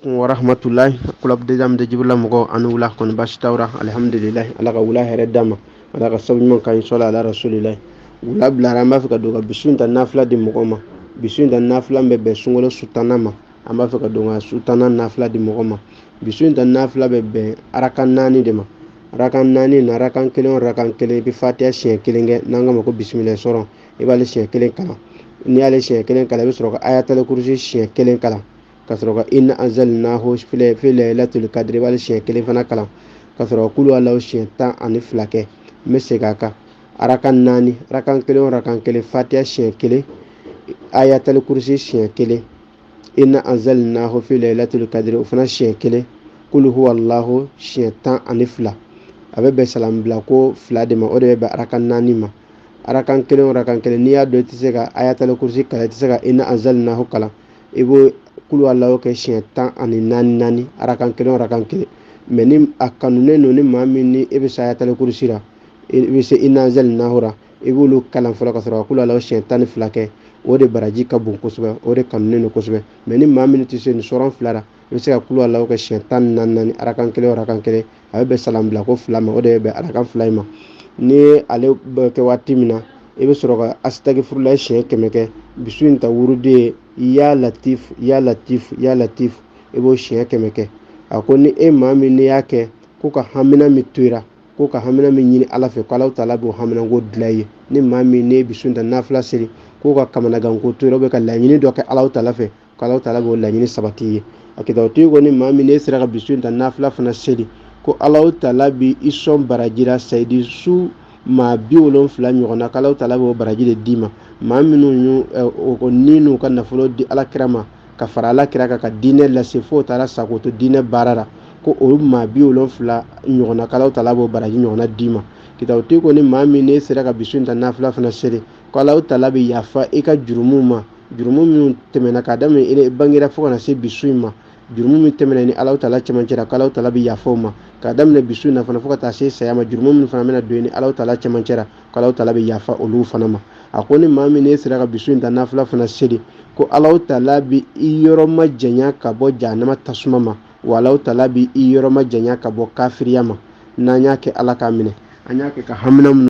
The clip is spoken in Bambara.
Wa rahmatulahi. Club des amis de Djibrila mɔgɔw, ani wula. Kɔni baasi t'aw ra? Alihamudulilayi, Ala ka wula hɛrɛ d'an ma, Ala ka sabu ɲuman k'an ye. Sɔla ala rasulilayi. Wula bilara, an b'a fɛ ka don ka bi su in ta nafila di mɔgɔw ma. Bi su in ta nafila bɛ bɛn sunkalo su tannan ma. An b'a fɛ ka don ka su tannan nafila di mɔgɔw ma. Bi su in ta nafila bɛ bɛn arakan 4 de ma. Arakan 4 na, arakan kelen o arakan kelen, i bɛ fatiya siɲɛ kelen kɛ, n'an k'a ma ko bisimilayi sɔrɔ, i b'ale siɲɛ kelen kalan. N'i y'ale siɲɛ kelen kalan, i bɛ sɔrɔ ka ayatal kurusi siɲɛ kelen kalan, ka sɔrɔ ka inna anzalnahu fi laylatul kadri, i b'ale siɲɛ kelen fana kalan, ka sɔrɔ ka kulu alahu siɲɛ 12 kɛ. N bɛ segin a kan: arakan 4, arakan kelen o arakan kelen, fatiya siɲɛ kelen, ayatal kurusi siɲɛ kelen, inna anzalnahu fi laylatul kadri, o fana siɲɛ kelen, kulu huwa allahu siɲɛ 12. A bɛ bɛn salam bila ko fila de ma. O de bɛ bɛn arakan 4 ma. Arakan kelen o arakan kelen, n'i y'a dɔn i tɛ se ka ayatal kurusi kalan, i tɛ se ka inna anzalnahu kalan, i b'o kulu alahu kɛ siɲɛ 14 naani, arakan kelen o arakan kelen. Mɛ ni a kanunen don, ni maa min ni e bɛ se ayatal kurusi la, i bɛ se inna anzalnahu la, i b'olu kalan fɔlɔ ka sɔrɔ ka kulu alahu siɲɛ 12 kɛ. O de baraji ka bon kosɛbɛ, o de kanunen don kosɛbɛ. Mɛ ni maa min tɛ se nin sɔrɔn fila la, i bɛ se ka kulu alahu kɛ siɲɛ 14 naani, arakan kelen o arakan kelen. A bɛ bɛn salam bila ko fila ma. O de bɛ bɛn arakan fila in ma. Ni ale bɛ kɛ waati min na, i bɛ sɔrɔ ka asitagifurulayi siɲɛ 100 kɛ. Bi su in ta wurudi ye ya latif, ya latif, ya latif. I b'o siɲɛ 100 kɛ. A ko ni e maa min n'i y'a kɛ, ko ka hamina min to i la, ko ka hamina min ɲini Ala fɛ, ko Ala taala b'o haminanko dilan i ye. Ni maa min n'e bi su in ta nafila seli, ko ka kamanaganko to i la, bɛ ka laɲini dɔ kɛ Ala taala fɛ, ko Ala taala b'o laɲini sabati i ye. A kitabutigi ko ni maa min n'e sera ka bi su in ta nafila fana seli, ko Ala taala bi i sɔn baraji la sayidi su maa 70 ɲɔgɔn na, k'Ala taala b'o baraji de d'i ma. Maa minnu y'u o ni n'u ka nafolo di Ala kira ma, ka fara Ala kira kan ka diinɛ lase, fo taara sa k'o to diinɛ baara la, ko o maa 70 ɲɔgɔn na, k'Ala taala b'o baraji ɲɔgɔnna d'i ma. Kitabutigi ko ni maa min n'e sera ka bi su in ta nafila fana seli, ko Ala taala bɛ yafa i ka jurumuw ma, jurumu minnu tɛmɛna k'a daminɛ i bangera fo ka na se bi su in ma. Jurumu min tɛmɛna ni Ala taala cɛmancɛ la, k'Ala taala bɛ yafa o ma. K'a daminɛ bi su in na fana fo ka taa se saya ma, jurumu minnu fana bɛna don ni Ala taala cɛmancɛ la, k'Ala taala bɛ yafa olu fana ma. A ko ni maa min n'e sera ka bi su in ta nafila fana seli, ko Ala taala bɛ i yɔrɔ majanya ka bɔ jahanama tasuma ma, wa Ala taala bɛ i yɔrɔ majanya ka bɔ kafiriya ma. N'an y'a kɛ, Ala k'a minɛ. An y'a kɛ ka hamina minnu